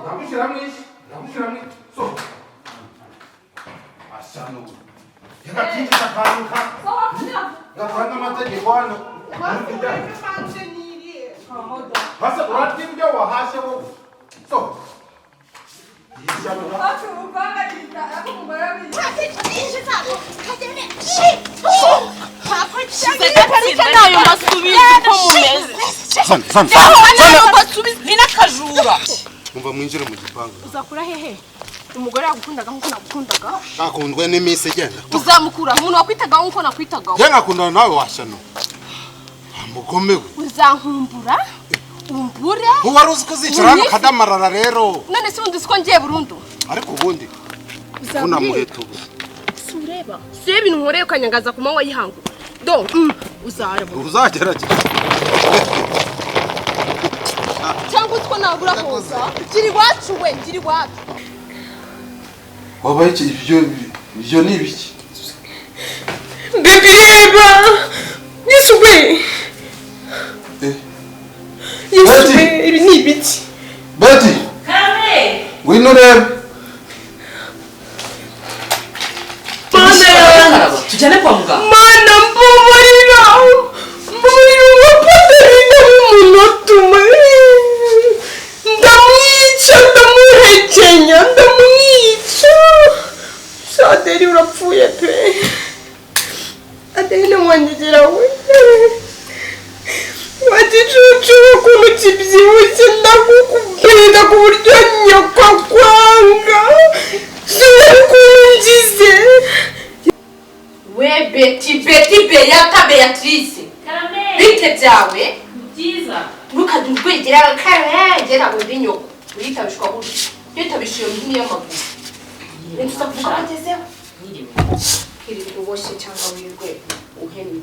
Ndagushyiramo ishi, ndagushyiramo ishi. So asano yagatinjisa akantu ka gatanga amategeko hano. Hasa urarya ibyo wahashye wowe. So ishyano. Nayo mbasubize uko mumeze. Zana, zana. Nayo mbasubize ni n'akajura. Umva, mwinjire mu gipangu. Uzakura hehe umugore yagukundaga nk'uko nagukundaga? Nakundwe n'iminsi igenda. Uzamukura umuntu wakwitagaho nk'uko nakwitagaho? Njye nkakundana nawe washyano mugome we. Uzankumbura umbure. Wari uzi ko uzicara hano ukadamarara rero? None se ubundi uzi ko ngiye burundu? Ariko ubundi vuna muheto ubu. Si ureba, si ibintu nkoreye ukanyangaza ku manywa y'ihangu do uzareba. Uzagerageza. Cyangwa utwo nabura koza gira iwacu we, gira iwacu. Wabaye iki? Ibyo ni ibiki? Baby, reba! Yesu we! Eh. Yesu Betty! we, ibi ni ibiki? Betty, ngwino urebe. Mana yanjye! Tujyane kwa muganga. Mana, mbabarira! Mbabarira uwapatarina w'umunota umwe! Ndamwica, ndamuhekenya, ndamwica! Adeli, urapfuye pe! Adeli wangegera we! Wagicucu, ukuntu kibyibushye, ndagukubita ku buryo nyoko kwanga! Sinkungize! We Beti, Beti, Beyata, Beatrice, bite byawe? Byiza. Ntukajye urwegera kare ntabwo ndi nyoko uyitabishwa gutya, ntitabisha iyo mihini y'amaguru. Ntuza kuvuga ko agezeho. Niriwe. Kirirwa uboshye cyangwa wirirwe uhennye.